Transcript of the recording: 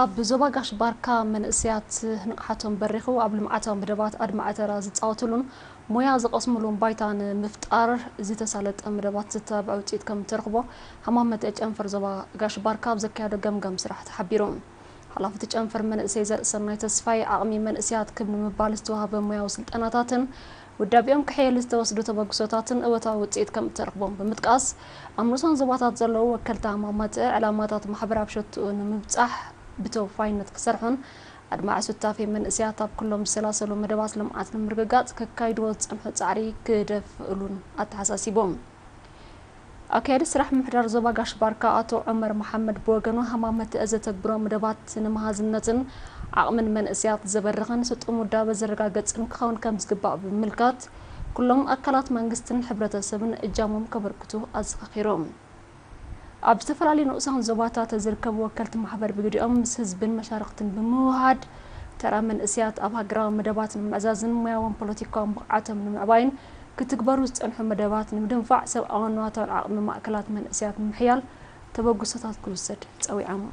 ኣብ ዞባ ጋሽ ባርካ መንእሰያት ንቕሓቶም በሪኹ ኣብ ልምዓታዊ መደባት ኣድማዒ ተራ ዝጻወትሉን ሞያ ዝቐስምሉን ባይታ ንምፍጣር ዝተሳለጠ መደባት ዝተባብዐ ውፅኢት ከም እተረኽቦ ሃማመተ ጨንፈር ዞባ ጋሽ ባርካ ኣብ ዘካየዶ ገምገም ስራሕ ተሓቢሩ። ሓላፊ እቲ ጨንፈር መንእሰይ ዘርእሰናይ ተስፋይ፣ ዓቕሚ መንእሰያት ክብ ንምባል ዝተዋህበ ሞያዊ ስልጠናታትን ውዳቤኦም ክሕየል ዝተወስዱ ተበግሶታትን እወታዊ ውፅኢት ከም እተረኽቦም ብምጥቃስ፣ ኣብ ንኡሳን ዞባታት ዘለዉ ወከልቲ ሃማመተ ዕላማታት ማሕበር ኣብ ሸትኡ ንምብጻሕ ብተወፋይነት ክሰርሑን ኣድማዒ ሱታፌ መንእሰያት ኣብ ኩሎም ዝሰላሰሉ መደባት ልምዓት ንምርግጋጽ ከካይድዎ ዝጸንሑ ጻዕሪ ክደፍእሉን ኣተሓሳሲቦም። ኣካያዲ ስራሕ ምምሕዳር ዞባ ጋሽ ባርካ ኣቶ ዑመር መሓመድ ብወገኑ፣ ሃማመተ ዘተግብሮ መደባት ንመሃዝነትን ዓቕምን መንእሰያት ዘበርኽን ስጡም ውዳበ ዘረጋገጽን ክኸውን ከም ዝግባእ ብምምልካት፣ ኩሎም ኣካላት መንግስትን ሕብረተሰብን እጃሞም ከበርክቱ ኣዘኻኺሮም። ኣብ ዝተፈላለዩ ንኡሳን ዞባታት ዝርከቡ ወከልቲ ማሕበር ብግዲኦም ምስ ህዝብን መሻርኽትን ብምውሃድ ተራ መንእሰያት ኣብ ሃገራዊ መደባት ንምዕዛዝን ሞያውን ፖለቲካውን ብቕዓቶም ንምዕባይን ክትግበሩ ዝጸንሑ መደባት ንምድንፋዕ ሰብኣውን ንዋታውን ዓቕሚ ማእከላት መንእሰያት ንምሕያል ተበግሶታት ክውሰድ ጸዊዖም።